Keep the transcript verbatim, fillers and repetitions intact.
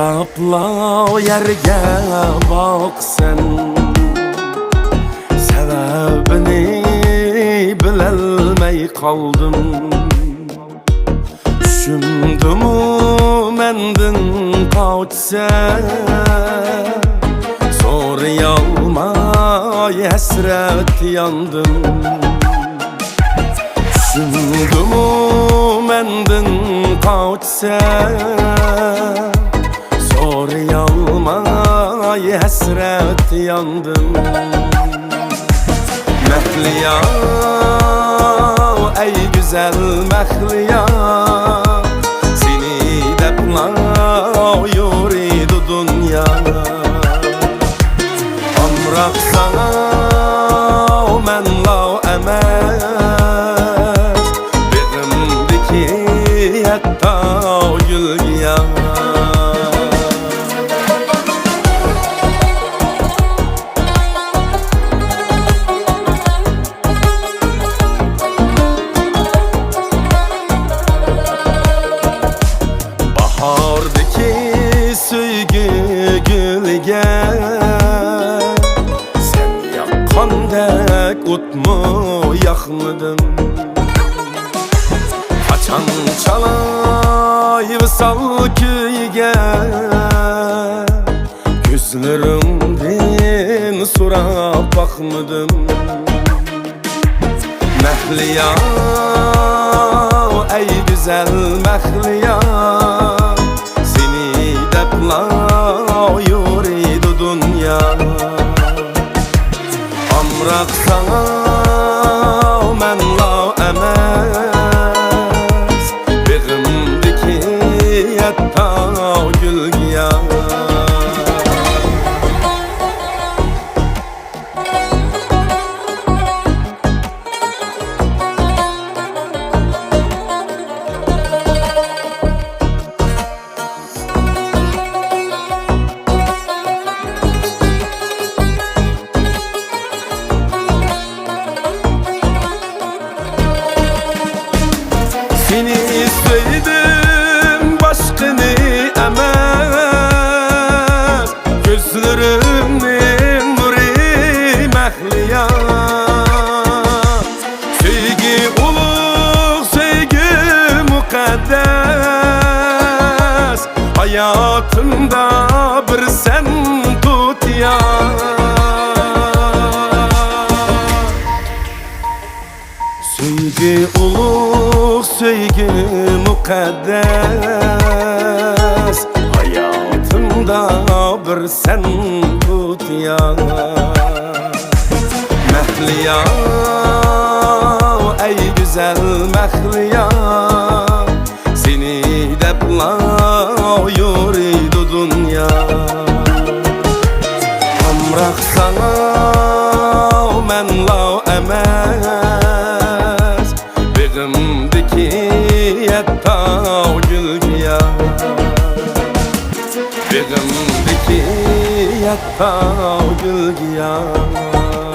قاراپلا يەرگە باقىسەن، سەۋەبىنى بىلەلمەي قالدىم. چۈشۈمدىمۇ مەندىن قاچىسەن، سورىيالماي ھەسرەت ياندىم. چۈشۈمدىمۇ مەندىن قاچىسەن، سورىيالماي ھەسرەت ياندىم. مەھلىيا، ئەي گۈزەل مەھلىيا، سېنى دەپلا يورۇيدۇ دۇنيا. ئامراق ساڭا مەنلا ئەمەس، بېغىمدىكى ھەتتا گۈلگىياھ. باھاردىكى سۆيگۈ گۈلىگە سەن ياققاندەك ئوتمۇ ياقمىدىم. قاچان چالاي ۋىسال كۈيىگە، كۆزلىرىڭدىن سوراپ باقمىدىم. مەھلىيا، ئەي گۈزەل مەھلىيا، سېنى دەپلا يورۇيدۇ دۇنيا. ئامراق ساڭا مەنلا ئەمەس، بېغىمدىكى ھەتتا گۈلگىياھ. سېنى سۆيدۈم، باشقىنى ئەمەس، كۆزلىرىمنىڭ نۇرى مەھلىيا. سۆيگۈ ئۇلۇغ، سۆيگۈ مۇقەددەس، ھاياتىمدا بىر سەن تۇتىيا. سۆيگۈ ئۇلۇغ، سۆيگۈ مۇقەددەس، ھاياتىمدا بىر سەن تۇتىيا. مەھلىيا، ئەي گۈزەل مەھلىيا، سېنى دەپلا يورۇيدۇ دۇنيا. ئامراق ساڭا مەنلا ئەمەس، بېغىمدىكى ھەتتا گۈلگىياھ. بېغىمدىكى ھەتتا گۈلگىياھ.